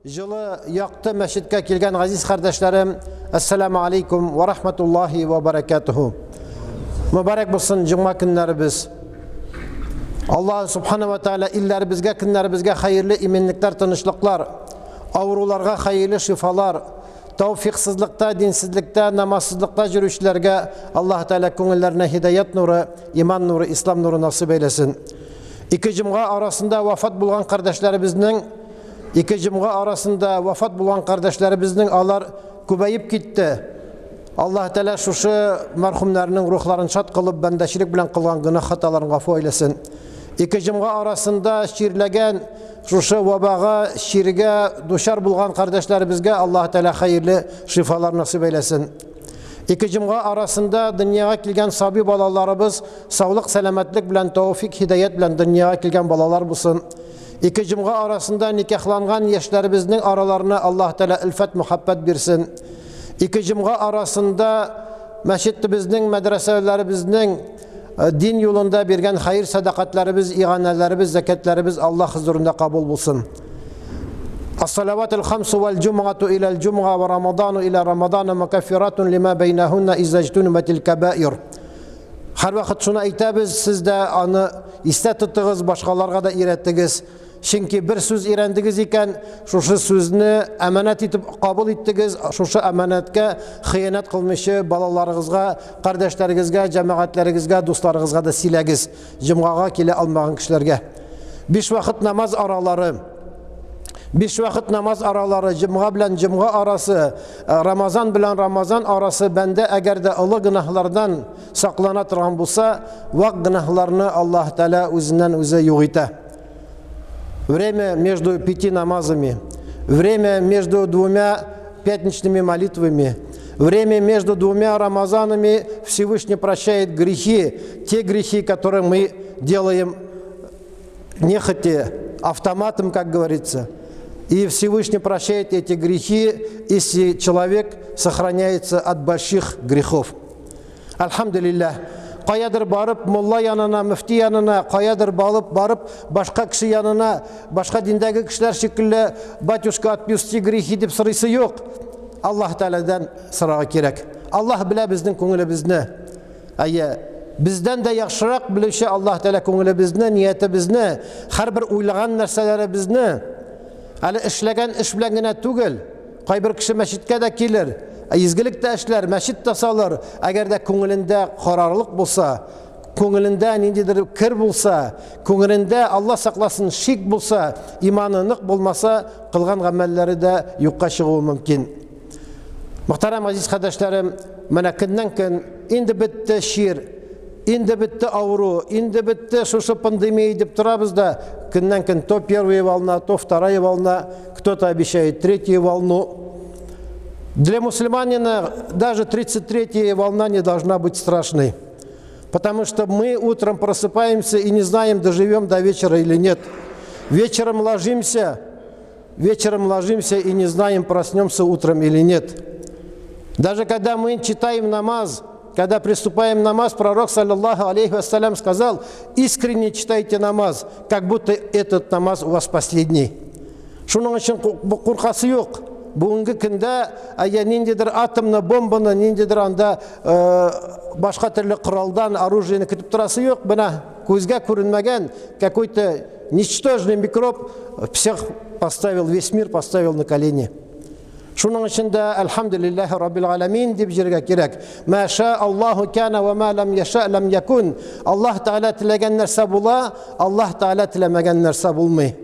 Җылы, якты мәчеткә килгән газиз кардәшләрем, әссәламу алейкум ва рахматуллахи ва баракатуху. Мөбарәк булсын җомга көннәребез. Аллаһ субхана ва тааля илләребезгә, көннәребезгә хәерле иминлекләр, тынычлыклар, авыруларга хәерле шифалар, тауфиксызлыкта, динсезлектә, намазсызлыкта йөрүчеләргә Аллаһ Тәгалә күңелләренә һидаят нуры, иман нуры, ислам нуры насыйп әйләсен. Ике җомга арасында вафат булган кардәшләребезнең Ике җомга арасында вафат булган кардәшләребезнең алар күбәеп китте. Аллаһ Тәгалә шушы мәрхүмнәрнең рухларын шат кылып, бәндәчелек белән кылган гөнаһ хаталарын гафу әйләсен. Ике җомга арасында чирләгән, шушы вабага, чиргә дучар булган кардәшләребезгә Аллаһ Тәгалә хәерле шифалар насыйп әйләсен. Ике җомга арасында дөньяга килгән сабый балаларыбыз саулык, сәламәтлек белән, тәүфик, һидаят белән дөньяга килгән балалар булсын. Ике җомга арасында никахланган яшьләребезнең араларына Аллаһ Тәгалә өлфәт, мөхәббәт бирсен. Ике җомга арасында мәчетебезнең, мәдрәсәләребезнең э, дин юлында биргән хәер сәдакатларыбыз, иганәләребез, зәкәтләребез Аллаһ хозурында кабул булсын. Ас-салаватул хамсу вал җумгату иләл җумга ва рамадану иля рамадана мукаффиратун лима бәйнәһунна изаҗтунибатил кабаир. Һәрвакыт шуны әйтәбез, сез дә аны истә тотыгыз, башкаларга да өйрәтегез. Чөнки бер сүз өйрәндегез икән, шушы сүзне әманәт итеп кабул иттегез, шушы әманәткә хыянәт кылмыйча балаларыгызга, кардәшләрегезгә, җәмәгатьләрегезгә, дусларыгызга да сөйләгез, җомгага килә алмаган кешеләргә. Биш вакыт намаз аралары. Биш вакыт намаз аралары, җомга белән җомга арасы, Рамазан белән Рамазан арасы бәндә әгәр дә олы гөнаһлардан саклана торган булса, вак гөнаһларны Аллаһ Тәгалә үзеннән үзе юк итә. Время между пяти намазами, время между двумя пятничными молитвами, время между двумя Рамазанами Всевышний прощает грехи, те грехи, которые мы делаем нехотя, автоматом, как говорится. И Всевышний прощает эти грехи, если человек сохраняется от больших грехов. Альхамдулиллах. Каядыр барып, мулла янына, мөфти янына, каядыр барып, барып, башка кеше янына, башка диндәге кешеләр шикелле, батюшка, отпусти грехи дип сорыйсы юк. Аллаһ Тәгаләдән сорарга кирәк. Аллаһ белә безнең күңелебезне. Әйе, бездән дә яхшырак белүче Аллаһ Тәгалә күңелебезне, ниятебезне, һәрбер уйлаган нәрсәләребезне, әле эшләгән эш белән генә түгел, кайбер кеше мәчеткә дә килер, изгелек тә эшләр, мәчет тә салыр, әгәр дә күңелендә карарлык булса, күңелендә ниндидер кер булса, күңелендә Алла сакласын шик булса, иманы нык булмаса, кылган гамәлләре дә юкка чыгуы мөмкин. Мөхтәрәм газиз кардәшләрем, менә көннән көн инде бетте чир, инде бетте авыру, инде бетте шушы пандемия дип торабыз да, көннән көн то первая волна, то вторая волна, кто-то обещает третью волну. Для мусульманина даже 33-я волна не должна быть страшной. Потому что мы утром просыпаемся и не знаем, доживем до вечера или нет. Вечером ложимся, Вечером ложимся и не знаем, проснемся утром или нет. Даже когда мы читаем намаз, когда приступаем намаз, пророк, саллаллаху алейхи вассалям, сказал, искренне читайте намаз, как будто этот намаз у вас последний. Шуның өчен куркасы юк. Бүгенге көндә әгәр ниндидер атомны, бомбаны, ниндидер анда э, башка төрле коралдан оружиене көтеп торасы юк. Менә күзгә күренмәгән какой-то Ничтожный микроб всех поставил, весь мир поставил на колени. Шуның өчен дә әлхәмдүлилләһи раббил аламин дип җиргә кирәк. Ма ша Аллаһу кана ва ма лам яша лам якун. Аллаһ Тәгалә теләгән нәрсә була, Аллаһ Тәгалә теләмәгән нәрсә булмый.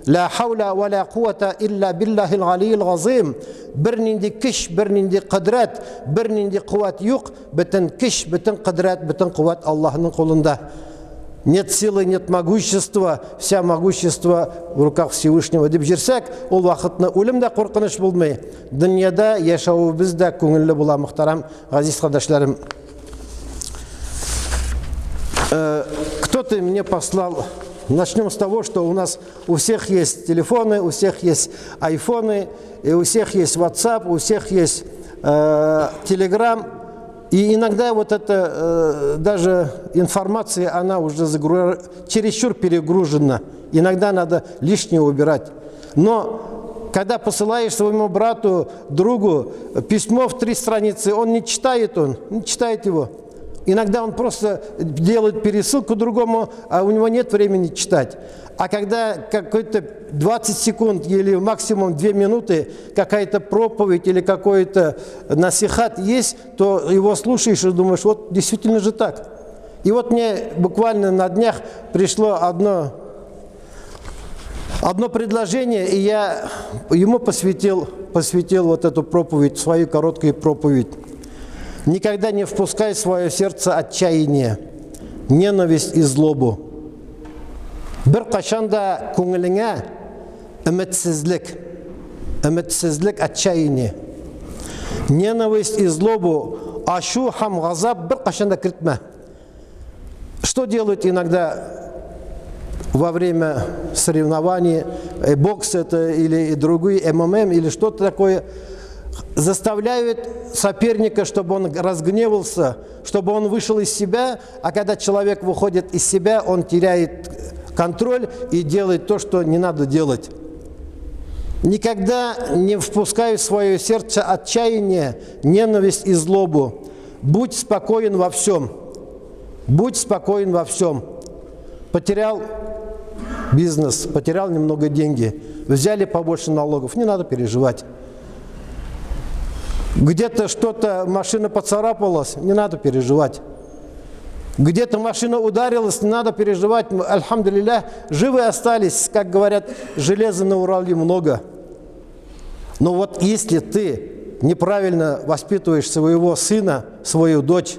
Ла хаула ва ла куата илла биллаһил галиил газим. Бернинди көч, бернинди кодрәт, бернинди куәт юк. Бөтен көч, бөтен кодрәт, бөтен куәт Аллаһның кулында. Нет силы, нет могущества, вся могущество в руках Всевышнего дип җирсәк, ул вакытны үлем дә куркыныч булмый. Дөньяда яшәвебез дә күңелле була, мөхтәрәм газиз кардәшләрем. Кто-то мне послал. Начнем с того, что у нас у всех есть телефоны, у всех есть айфоны, и у всех есть WhatsApp, у всех есть Telegram. И иногда вот эта даже информация, она уже чересчур перегружена. Иногда надо лишнее убирать. Но Когда посылаешь своему брату, другу письмо в три страницы, он не читает, он не читает его. Иногда он просто делает пересылку другому, а у него нет времени читать. А когда какой-то 20 секунд или максимум 2 минуты какая-то проповедь или какой-то насихат есть, то его слушаешь и думаешь, вот действительно же так. И вот мне буквально на днях пришло одно предложение, и я ему посвятил вот эту проповедь, свою короткую проповедь. Никогда не впускай в свое сердце отчаяние, ненависть и злобу. Беркайчан да күңелеңә өметсезлек, өметсезлек, отчаяние, ненависть и злобу, ачу һәм газап беркайчан да кертмә. Что делают иногда во время соревнований, бокс это или другие, МММ или что-то такое, заставляют соперника, чтобы он разгневался, чтобы он вышел из себя, а когда человек выходит из себя, он теряет контроль и делает то, что не надо делать. Никогда не впускай в свое сердце отчаяние, ненависть и злобу. Будь спокоен во всем. Будь спокоен во всем. Потерял бизнес, потерял немного деньги, взяли побольше налогов, не надо переживать. Где-то что-то, машина поцарапалась, не надо переживать. Где-то машина ударилась, не надо переживать. Әлхәмдүлилләһ, живы остались, как говорят, железа на Урале много. Но вот если ты неправильно воспитываешь своего сына, свою дочь,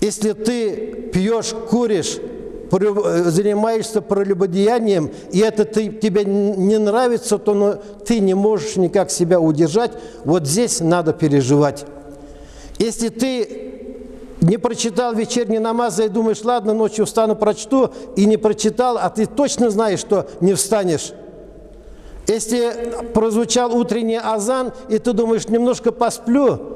если ты пьешь, куришь, занимаешься прелюбодеянием, и это тебе не нравится, то, ну, ты не можешь никак себя удержать, вот здесь надо переживать. Если ты не прочитал вечерний намаз и думаешь, ладно, ночью встану, прочту, и не прочитал, а ты точно знаешь, что не встанешь. Если прозвучал утренний азан, и ты думаешь, немножко посплю,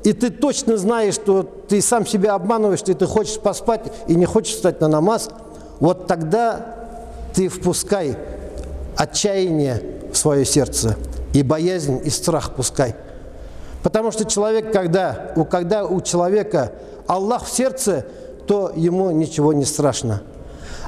и ты точно знаешь, что ты сам себя обманываешь, что ты хочешь поспать и не хочешь встать на намаз, вот тогда ты впускай отчаяние в свое сердце, и боязнь, и страх пускай. Потому что человек, когда у человека Аллах в сердце, то ему ничего не страшно.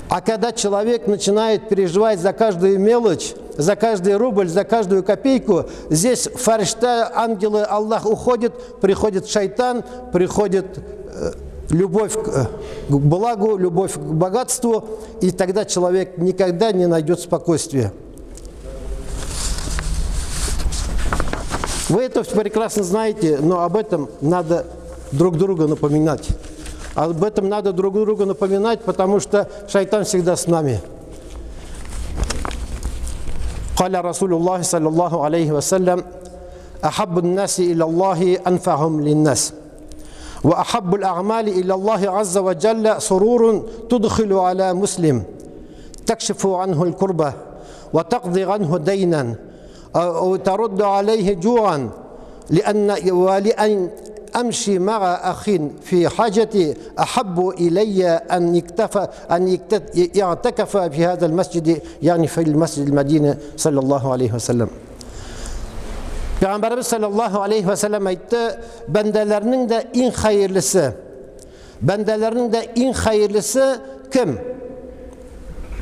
А когда человек начинает переживать за каждую мелочь, за каждый рубль, за каждую копейку, здесь фәрештә, ангелы, Аллах уходит, приходит шайтан, приходит любовь к благу, любовь к богатству, и тогда человек никогда не найдет спокойствия. Вы это прекрасно знаете, но об этом надо друг другу напоминать. Об этом надо друг другу напоминать, потому что шайтан всегда с нами. قال رسول الله صلى الله عليه وسلم: أحب الناس إلى الله أنفعهم للناس وأحب الأعمال إلى الله عز وجل سرور تدخل على مسلم تكشف عنه الكربة وتقضي عنه دينا أو ترد عليه جوعا ولأن أمشي مع أخ في حاجتي أحب إلي أن يعتكف في هذا المسجد، يعني في المسجد المدينة صلى الله عليه وسلم. Пәйгамбәребез салләллаһу галәйһи вә сәлләм әйтте: бәндәләрнең дә иң хәерлесе, бәндәләрнең дә иң хәерлесе кем?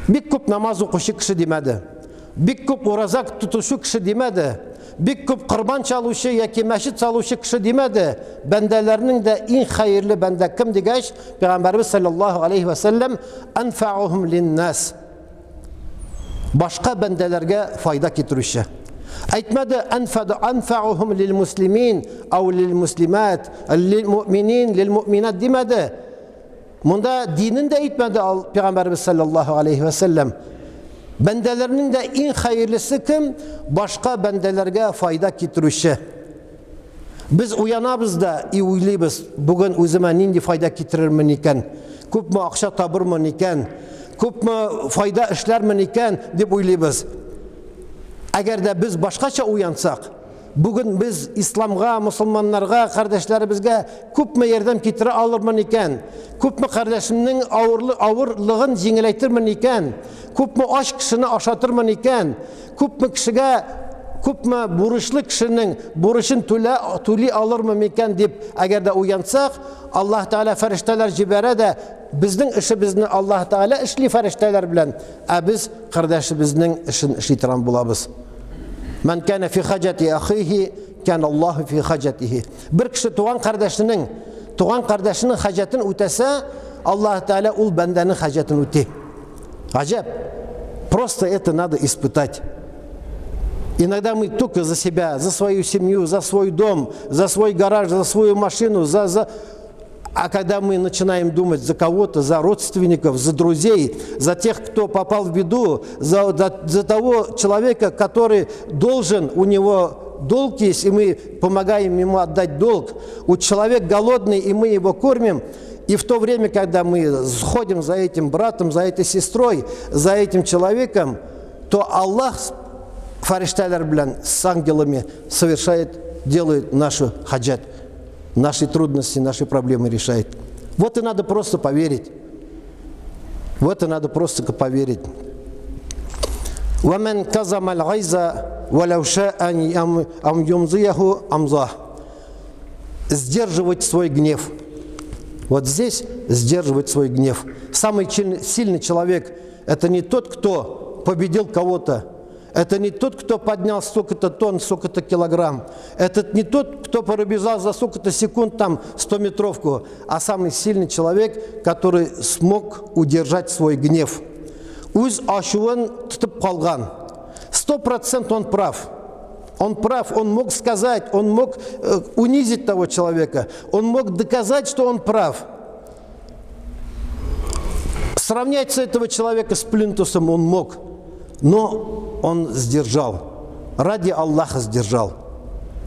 Бик күп намаз укучы кеше димәде. Бик күп ураза тотучы кеше димәде. Бик күп корбан чалучы яки мәчет салучы кеше димәде. Бәндәләрнең дә иң хәерле бәндә кем дигәч, Пәйгамбәребез салләллаһу галәйһи вә сәлләм: әнфәухум линнас. Башка бәндәләргә файда китерүче. Әйтмәде әнфәухум лил муслимин ау лил муслимат, лил муъминин, лил муъминат димәде. Монда динен дә әйтмәде Пәйгамбәребез салләллаһу галәйһи вә сәлләм. Бәндәләрнең дә иң хәерлесе кем? Башка бәндәләргә файда китерүче. Без уянабыз да и уйлыйбыз, бүген үземә нинди файда китерермен икән, күпме акча табырмын икән, күпме файда эшләрмен икән дип уйлыйбыз. Әгәр дә без башкача уянсак, бүген без исламга, мусульманнарга, кардәшләребезгә күпме ярдәм китерә алырмын икән, күпме кардәшемнең авырлыгын җиңеләйтермен икән, күпме ач кешене ашатырмын икән, күпме кешегә күпме бурычлы кешенең бурычын түлә, түли алырмы микән дип, әгәр дә уянсак, Аллаһ Тәгалә фәрештәләр җибәрә дә, безнең эшебезне Аллаһ Тәгалә эшли фәрештәләр белән, ә без кардәшебезнең эшен эшли торган булабыз. Ман кана фи хаҗати ахихи, кана Аллаһу фи хаҗатихи. Бер кеше туган кардәшенең, туган кардәшенең хаҗәтен үтәсә, Аллаһ Тәгалә ул бәндәнең хаҗәтен үти. Гаҗәп. Просто это надо испытать. Иногда мы только за себя, за свою семью, за свой дом, за свой гараж, за свою машину, за, за... А когда мы начинаем думать за кого-то, за родственников, за друзей, за тех, кто попал в беду, за, за, за того человека, который должен, у него долг есть, и мы помогаем ему отдать долг. У человека голодный, и мы его кормим. И в то время, когда мы сходим за этим братом, за этой сестрой, за этим человеком, то Аллах фәрештәләр белән с ангелами совершает, делает нашу хаджат, наши трудности, наши проблемы решает. Вот и надо просто поверить. Вот и надо просто поверить. وَمَنْ كَظَمَ الْغَيْزَ وَلَوْ شَاءَ أَنْ يُمْضِيَهُ أَمْضَاهُ. Сдерживать свой гнев. Вот здесь сдерживать свой гнев. Самый сильный человек – это не тот, кто победил кого-то, это не тот, кто поднял столько-то тонн, столько-то килограмм. Это не тот, кто пробежал за столько-то секунд там 100-метровку, а самый сильный человек, который смог удержать свой гнев. Үз ачуын тотып калган. 100% он прав. Он прав, он мог сказать, он мог унизить того человека, он мог доказать, что он прав. Сравнять этого человека с плинтусом он мог, но он сдержал. Ради Аллаха сдержал.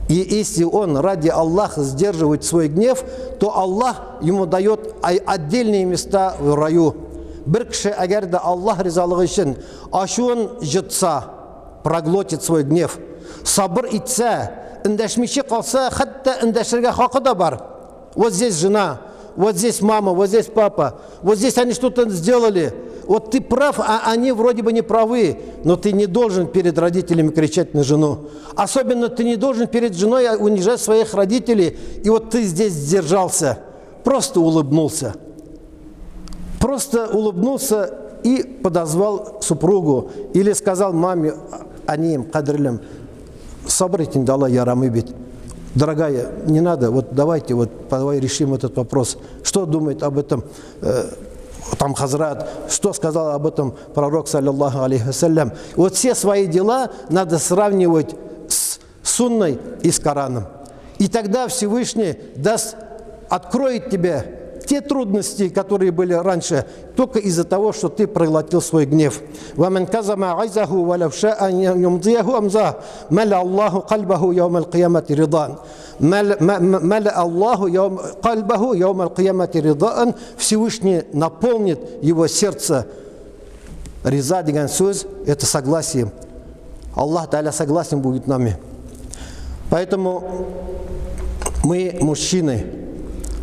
И если он ради Аллаха сдерживает свой гнев, то Аллах ему дает отдельные места в раю. Бер кеше әгәр дә Аллаһ ризалыгы өчен ачуын йотса, проглотит свой гнев, сабыр итсә, эндәшмичә калса, хәтта эндәшергә хакы да бар. Вот здесь жена, вот здесь мама, вот здесь папа, вот здесь они что-то сделали. Вот ты прав, а они вроде бы не правы, но ты не должен перед родителями кричать на жену. Особенно ты не должен перед женой унижать своих родителей. И вот ты здесь сдержался, просто улыбнулся. Просто улыбнулся и подозвал супругу. Или сказал маме, әнием, кадерлем, сабыр ит инде, алай ярамый бит. Дорогая, не надо, вот давайте, вот давай решим этот вопрос. Что думает об этом там хазрат, что сказал об этом пророк, саллаллаху алейхи вассалям. Вот все свои дела надо сравнивать с сунной и с Кораном. И тогда Всевышний даст, откроет тебе те трудности, которые были раньше, только из-за того, что ты проглотил свой гнев. وَمَنْ كَظَمَ غَيْظَهُ وَلَوْ شَاءَ أَنْ يُمْضِيَهُ أَمْضَاهُ مَلَأَ اللَّهُ قَلْبَهُ يَوْمَ الْقِيَامَةِ رِضَاءً مَلَأَ اللَّهُ يَوْمَ قَلْبَهُ يَوْمَ الْقِيَامَةِ رِضَاءً. Всевышний наполнит его сердце. Риза дигән сүз – это согласие. Аллаһ Тәгалә согласен будет нами. Поэтому мы мужчины,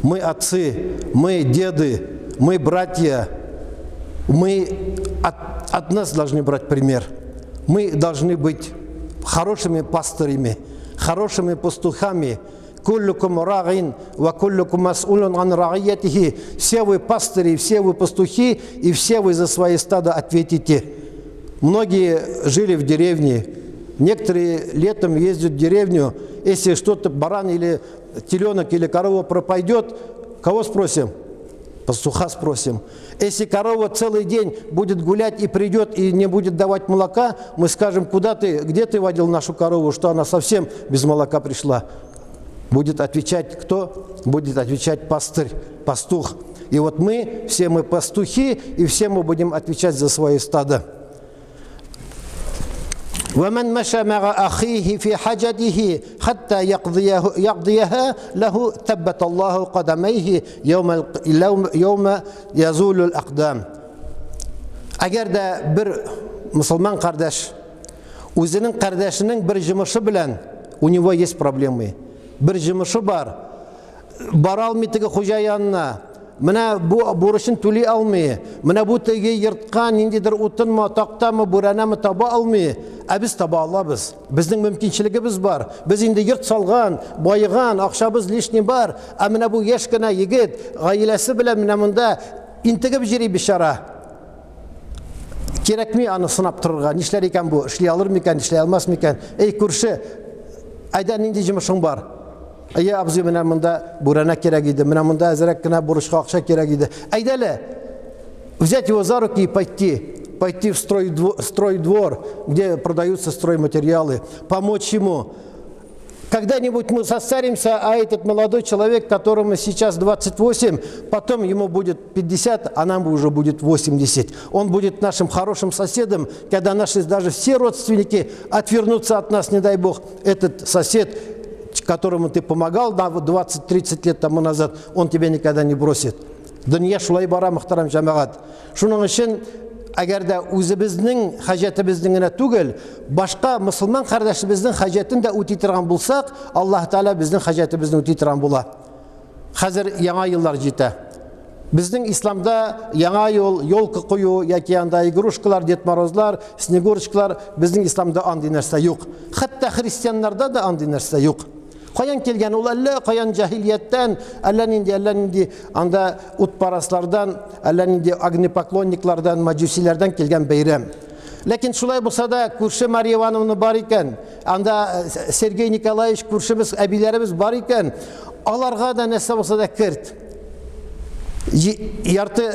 мы отцы, мы деды, мы братья, мы от нас должны брать пример. Мы должны быть хорошими пастырями, хорошими пастухами. كلكم راع وكلكم مسؤول عن رعيته. Все вы пастыри, все вы пастухи, и все вы за свои стада ответите. Многие жили в деревне, некоторые летом ездят в деревню. Если что-то, баран или теленок или корова пропадет, кого спросим? Пастуха спросим. Если корова целый день будет гулять и придет и не будет давать молока, мы скажем, куда ты, где ты водил нашу корову, что она совсем без молока пришла? Будет отвечать кто? Будет отвечать пастырь, пастух. И вот мы, все мы пастухи, и все мы будем отвечать за свои стада. ومن مشى مع أخيه في حاجته حتى يقضيه يقضيها له ثبت الله قدميه يوم يوم يزول الأقدام. Әгәр дә бер мөселман кардәш үзенең кардәшенең бер йомышы белән, у него есть проблемы, бер йомышы бар, бара алмый теге хуҗа янына. Менә бу бурычын түли алмый. Менә бу теге йортка ниндидер утынмы, тактамы, бүрәнәме таба алмый. Ә без таба алабыз. Безнең мөмкинчелегебез бар. Без инде йорт салган, баеган, акчабыз лишний бар. Ә менә бу яшь кенә егет гаиләсе белән менә монда интегеп йөри бичара. Кирәкми аны сынап торырга. Нишләр икән бу? Эшли алыр микән, эшли алмас микән? Эй, күрше, әйдә нинди җомышың бар? Әйе, абзый, менә монда бүрәнә кирәк иде, менә монда әзрәк кенә бурычка акча кирәк иде. Әйдә әле, взять его за руки и пойти, пойти в стройдвор, где продаются стройматериалы, помочь ему. Когда-нибудь мы состаримся, а этот молодой человек, которому сейчас 28, потом ему будет 50, а нам уже будет 80. Он будет нашим хорошим соседом, когда наши даже все родственники отвернутся от нас, не дай бог, этот сосед, которому ты помогал 20-30 лет тому назад, он тебя никогда не бросит. Дөнья шулай бара, мөхтәрәм җәмәгать. Шуның өчен әгәр дә үзебезнең хаҗәтебезне генә түгел, башка мөселман кардәшебезнең хаҗәтен дә үти торган булсак, Аллаһ Тәгалә безнең хаҗәтебезне үти торган була. Хәзер яңа еллар җитә. Безнең исламда яңа ел, елка кую яки анда игрушкалар, Дед Морозлар, Снегурочкалар, безнең исламда андый нәрсә юк. Хәтта христианнарда да андый нәрсә юк. Каян килгән ул әллә каян җаһилияттән, әллә нинди, әллә нинди анда утпараслардан, әллә нинди огнепоклонниклардан, маҗусиләрдән килгән бәйрәм. Ләкин шулай булса да, күрше Мария Ивановна бар икән, анда э, Сергей Николаевич күршебез, әбиләребез бар икән, аларга да нәрсә булса да керт. Ярты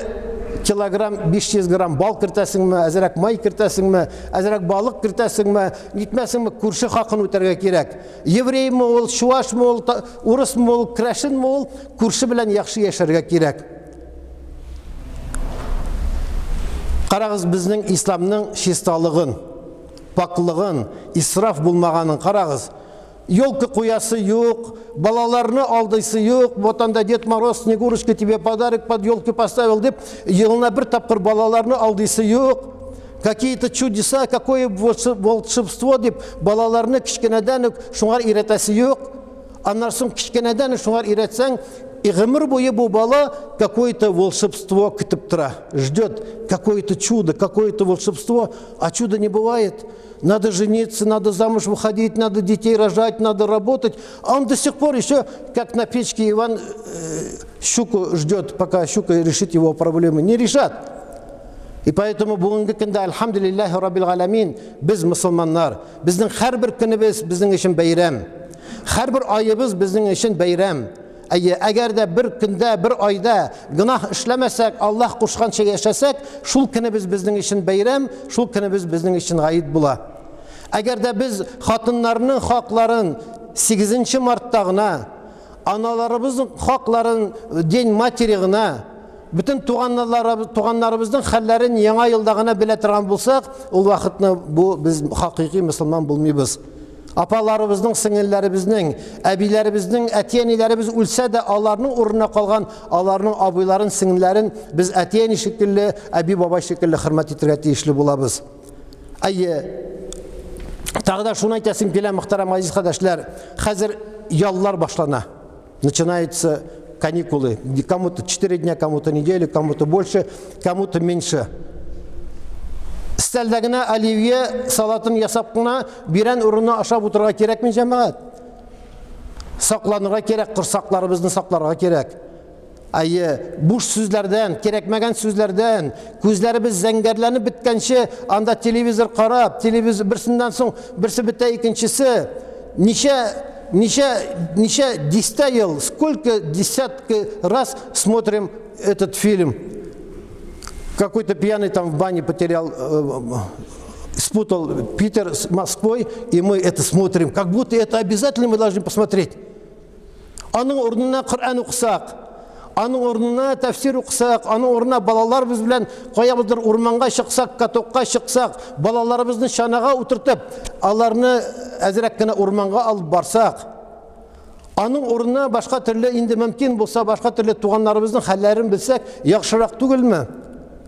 килограмм 500 грамм бал кертәсеңме, әзрәк май кертәсеңме, әзрәк балык кертәсеңме, нитмәсеңме, күрше хакын үтәргә кирәк. Евреймы ул, чуашмы ул, урысмы ул, крәшенме ул, күрше белән яхшы яшәргә кирәк. Карагыз безнең исламның чисталыгын, пакълыгын, исраф булмаганын карагыз. Елка куясы юк, балаларны алдыйсы юк, вот анда Дед Мороз, Снегурочка тебе подарок под елку поставил дип, елына бер тапкыр балаларны алдыйсы юк. Какие-то чудеса, какое волшебство дип, балаларны кечкенәдән үк шуңар өйрәтәсе юк. Аннан соң кечкенәдән шуңар өйрәтсәң, и гомер буе бу бала какое-то волшебство көтеп тора, ждет какое-то чудо, какое-то волшебство, а чуда не бывает. Надо жениться, надо замуж выходить, надо детей рожать, надо работать. А он до сих пор еще, как на печке Иван, щуку ждет, пока щука решит его проблемы. Не решат. И поэтому бүгенге көндә, альхамдулиллахи раббил галәмин, без мусульманнар, безнең һәрбер көнебез безнең өчен бәйрәм. Һәрбер аебыз безнең өчен бәйрәм. Әйе, әгәр дә бер көндә, бер айда гөнаһ эшләмәсәк, Аллаһ кушканча яшәсәк, шул көнебез безнең өчен бәйрәм, шул көнебез безнең өчен гаит була. Әгәр дә без хатыннарның хакларын 8 мартта гына, аналарыбызның хакларын День матери гына, бөтен туганнарыбызның хәлләрен яңа елда гына белә торган булсак, ул вакытны бу без хакыйкый мөселман булмыйбыз. Апаларыбызның, сеңелләребезнең, әбиләребезнең, әти-әниләребез үлсә дә, аларның урынына калган аларның абыйларын, сеңелләрен без әти-әни шикелле, әби-бабай шикелле хөрмәт итәргә тиешле булабыз. Әйе. Тагы да шуны әйтәсем килә, мөхтәрәм газиз кардәшләр, хәзер яллар башлана. Начинаются каникулы. Кому-то 4 дня, кому-то неделю, кому-то больше, кому-то меньше. Өстәлдә генә оливье салатын ясап кына бирән урынына ашап утырырга кирәкме, җәмәгать? Сакланырга кирәк, корсакларыбызны сакларга кирәк. Әйе, буш сүзләрдән, кирәкмәгән сүзләрдән, күзләребез зәңгәрләнеп беткәнче, анда телевизор карап, телевизор берсеннән соң берсе бетә, икенчесе. Ничә, ничә, ничә дистә ел, сколько десятки раз смотрим этот фильм. Какой-то пьяный там в бане потерял, спутал Питер с Москвой, и мы это смотрим. Как будто это обязательно мы должны посмотреть. Аның урынына Коръән укысак, аның урынына тәфсир укысак, аның урынына балаларыбыз белән каябыздыр урманга чыксак, катокка чыксак, балаларыбызны чанага утыртып, аларны әзрәк кенә урманга алып барсак, аның урынына башка төрле инде мөмкин булса, башка төрле туганнарыбызның хәлләрен белсәк, яхшырак түгелме?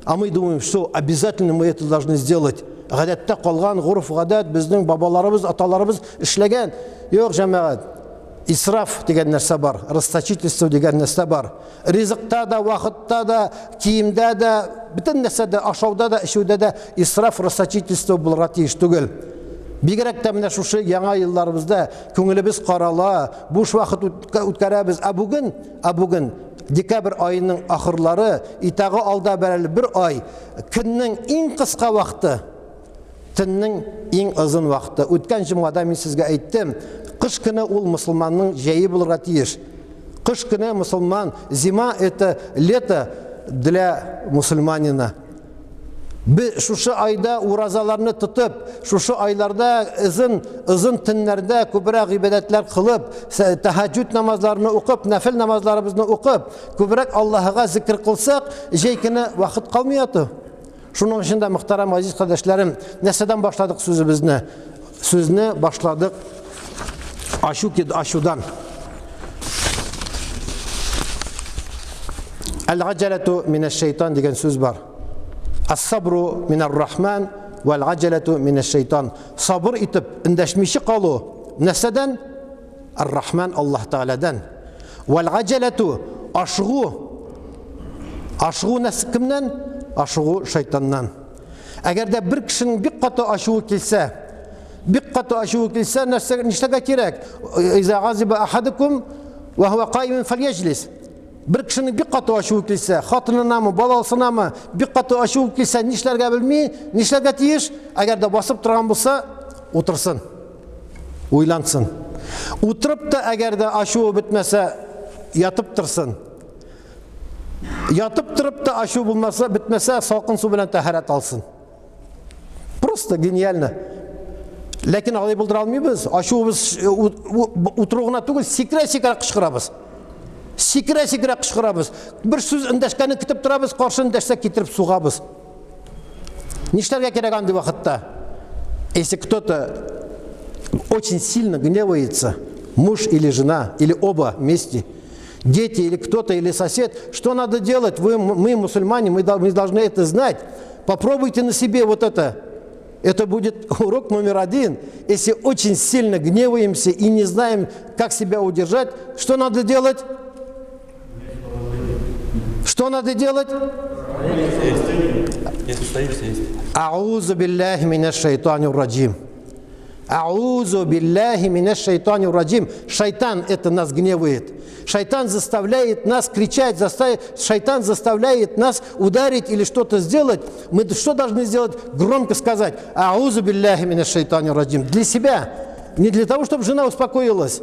А мы думаем, что обязательно мы это должны сделать. Гадәттә калган гореф-гадәт безнең бабаларыбыз, аталарыбыз эшләгән. Юк, җәмәгать. Исраф дигән нәрсә бар, расточительство дигән нәрсә бар. Ризыкта да, вакытта да, киемдә дә, бөтен нәрсәдә, ашауда да, эчүдә дә исраф, расточительство булырга тиеш түгел. Бигрәк тә менә шушы яңа елларыбызда күңелебез карала, буш вакыт үткәрәбез. Ә бүген, ә бүген декабрь аеның ахырлары, итагы алда бер әле бер ай, көннең иң кыска вакыты. Төннең иң озын вакыты. Үткән җомгада мин сезгә әйттем, кыш көне ул мусульманның җәе булырга тиеш. Кыш көне мусульман, зима это лето для мусульманина. Без шушы айда уразаларны тотып, шушы айларда озын озын төннәрдә күбрәк гыйбадәтләр кылып, тәһәҗҗүд намазларны укып, нәфел намазларыбызны укып, күбрәк Аллаһыга зикр кылсак, җәй көне вакыт калмый яту. Шуның өчен дә, мөхтәрәм газиз кардәшләрем, нәрсәдән башладык сүзебезне? Сүзне башладык ачу ачудан. Әл-аҗалату минәш-шайтан дигән сүз бар. Ас-сабру минар-рахман вәл-аҗалату минәш-шайтан. Сабыр итеп, эндәшмичә калу нәрсәдән? Ар-Рахман Аллаһ Тәгаләдән. Вәл-аҗалату ашыгу. Ашыгу нәрсә кемнән? Ашыгу шайтаннан. Әгәр дә бер кешенең бик каты ачуы килсә, бик каты ачуы килсә, нәрсә нишләргә кирәк? Иза газиба ахадукум ва хуа каимун фальяҗлис. Бер кешенең бик каты ачуы килсә, хатынынамы, баласынамы, бик каты ачуы килсә, нишләргә белми, нишләргә тиеш? Әгәр дә басып торган булса, утырсын. Уйлансын. Утырып та әгәр дә ачуы бетмәсә, ятып торсын. Ятып торып та ачу булмаса, бетмәсә, салкын су белән тәһарәт алсын. Просто гениально. Ләкин алай булдыра алмыйбыз. Ачуыбыз э, утыру гына түгел, сикерә-сикерә кычкырабыз. Сикерә-сикерә кычкырабыз. Бер сүз эндәшкәнне көтеп торабыз, каршы эндәшсә китереп сугабыз. Нишләргә кирәк андый вакытта? Если кто-то очень сильно гневается, муж или жена, или оба вместе, дети или кто-то, или сосед, что надо делать? Вы, мы, мусульмане, мы, мы должны это знать. Попробуйте на себе вот это. Это будет урок номер один. Если очень сильно гневаемся и не знаем, как себя удержать, что надо делать? Что надо делать? Если стоишь, сесть. Аузу биллахи минаш шайтанир раджим. Аузу биллахи минаш шайтанир раджим. Шайтан это нас гневает. Шайтан заставляет нас кричать, заставит, шайтан заставляет нас ударить или что-то сделать. Мы что должны сделать? Громко сказать. Аузу биллахи минаш шайтанир раджим. Для себя. Не для того, чтобы жена успокоилась.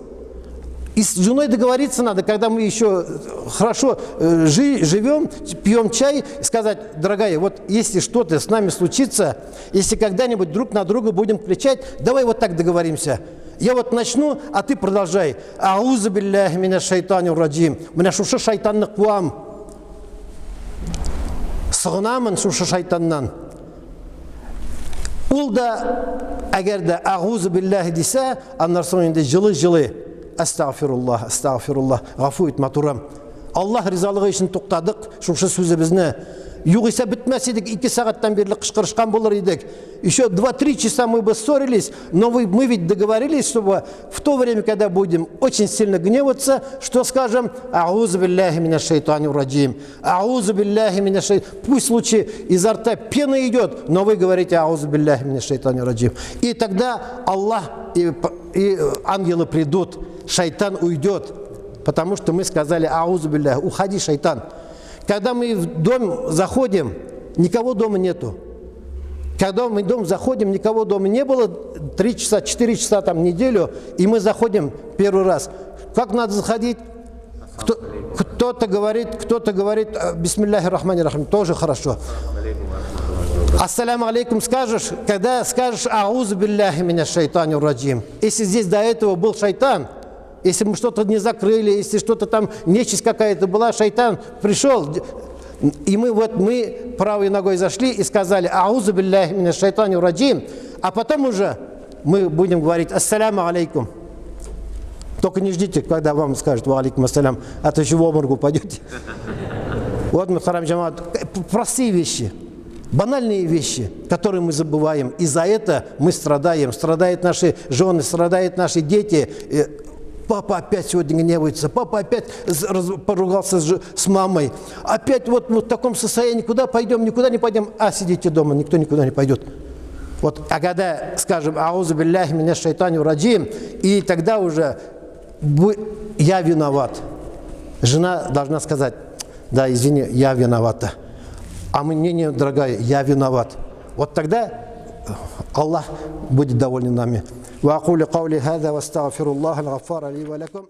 И с женой договориться надо, когда мы еще хорошо э, жи, живем, пьем чай, сказать, дорогая, вот если что-то с нами случится, если когда-нибудь друг на друга будем кричать, давай вот так договоримся. Я вот начну, а ты продолжай. Аузу биллахи минаш шайтанир раджим. Менә шушы шайтанны куам. Сыгынамын шушы шайтаннан. Ул да әгәр дә агузу биллаһи дисә, аннан соң инде җылы-җылы әстәгъфируллаһ, әстәгъфируллаһ, гафу ит, матурым. Аллаһ ризалыгы өчен туктадык шушы сүзебезне. Югыйсә бетмәс идек, ике сәгатьтән бирле кычкырышкан булыр идек. Еще 2-3 часа мы бы ссорились, но вы, мы ведь договорились, чтобы в то время, когда будем очень сильно гневаться, что скажем? Аузу биллахи минаш шайтанир раджим. Аузу биллахи минаш шайтанир. Пусть лучше изо рта пена идет, но вы говорите аузу биллахи минаш шайтанир раджим. И тогда Аллах и, и ангелы придут, шайтан уйдет, потому что мы сказали аузу биллахи, уходи, шайтан. Когда мы в дом заходим, никого дома нету. Когда мы в дом заходим, никого дома не было, 3 часа, 4 часа там неделю, и мы заходим первый раз. Как надо заходить? Кто, кто-то говорит, кто-то говорит, бисмиллахи рахмани рахим, тоже хорошо. Ассаляму алейкум скажешь, когда скажешь аузу биллахи минаш шайтани раджим. Если здесь до этого был шайтан, если мы что-то не закрыли, если что-то там, нечисть какая-то была, шайтан пришел, и мы вот мы правой ногой зашли и сказали аузу биллахи минаш шайтани раджим, а потом уже мы будем говорить ассаляму алейкум. Только не ждите, когда вам скажут ва алейкум ассалям, а то еще в обморок упадете. Вот, мухтарам джамаат, простые вещи, банальные вещи, которые мы забываем. И за это мы страдаем. Страдают наши жены, страдают наши дети. Папа опять сегодня гневается, папа опять поругался с мамой. Опять вот мы в таком состоянии, куда пойдем, никуда не пойдем, а сидите дома, никто никуда не пойдет. Вот, а когда скажем, аузу билляхи минаш шайтани раджим, и тогда уже я виноват. Жена должна сказать, да, извини, я виновата. А мы, не, не, дорогая, я виноват. Вот тогда Аллах будет доволен нами. وأقول قولي هذا واستغفر الله الغفار لي ولكم.